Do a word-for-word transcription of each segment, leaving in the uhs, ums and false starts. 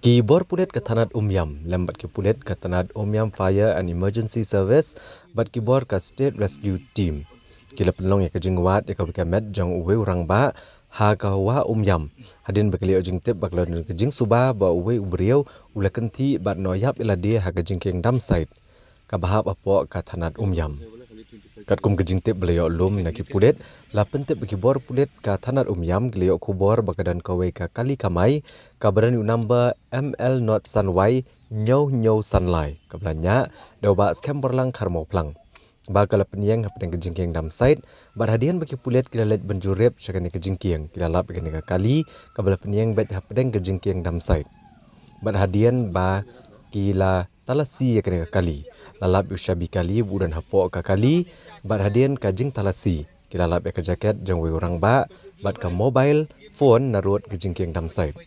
Ki bor pulit ka thanat Umiam lem bad ki pulit ka thanat Umiam Fire and Emergency Service bad ki bor ka State Rescue Team ki la pynlong ïa ka jingwad ïa kawei ka met jong uwei u rangbah ha ka Wah Umiam, hadien ba ki la ïoh jingtip ba ka la don ka jingsuba ba uwei u briew u la kynthih bad noh ïap ïa lade ha ka jingkieng dump site kaba hap hapoh ka thanat Umiam. Katkum ka jingtip ba la ïoh lum na ki pulit, la pyntip ba ki bor pulit ka thanat Umiam ki la ïoh khubor ba ka don kawei ka kali kamai kaba don ïa u number M L not san Y hynñiew hynñiew san lai kaba la ñiah da u Bah Skhem Borlang Kharmawphlang, ba ka la pynïeng hapdeng ka jingkieng dump site. Bad hadien ba ki pulit ki la leit ban jurip sha kane ka jingkieng, ki la lap ïa kane ka kali kaba la pynïeng beit hapdeng ka jingkieng dump site. Bad hadien ba ki la talasi ïa kane ka kali, la lap ïa u shabi kali ba u don hapoh ka kali. Bad hadien ka jingtalasi, ki la lap ïa ka jaket jong uwei u rangbah bad ka mobile phone narud ka jingkieng dump site.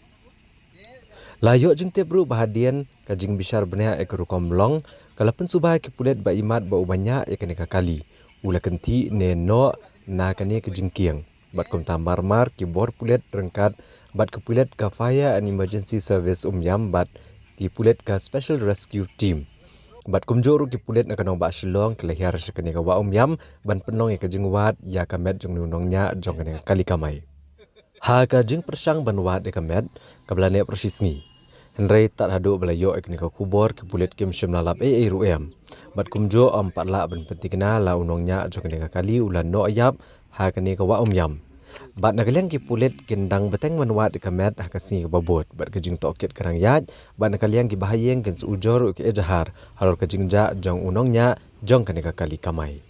La ïoh jingtip ruh ba hadien ka jingbishar bniah ïa ka rukom long, ka la pynsuba ïa ki pulit ba imat ba uba ñiah ïa kane ka kali u la kynthih ne noh na kane ka jingkieng. Bad kumta marmar ki bor pulit ryngkat bad ki pulit ka Fire and Emergency Service Umiam bad ki pulit ka Special Rescue Team bad kumjuh ruh ki pulit na ka nongbah Shillong ki la hiar sha kane ka Wah Umiam ban pynlong ïa ka jingwad ïa ka met jong une u nongñiah jong kane ka kali kamai. Ha ka jingpyrshang ban wad ïa ka met kaba la neh pyrshah sngi, hynrei tad haduh ba la ïoh ïa kane ka khubor ki pulit kim shym la lap ei ei ruh em. Bad kumjuh ym pat lah ban pynthikna la u nongñiah jong kane ka kali u la noh ïap ha kane ka Wah Umiam. Bad na ka liang ki pulit kin dang bteng ban wad ïa ka met ha ka sngi kaba bud bad ka jingtohkit ka dang ïaid. Bad na ka liang kiba ha ïing kin sa ujor ïa ka ejahar halor ka jingjah jong u nongñiah jong kane ka kali kamai.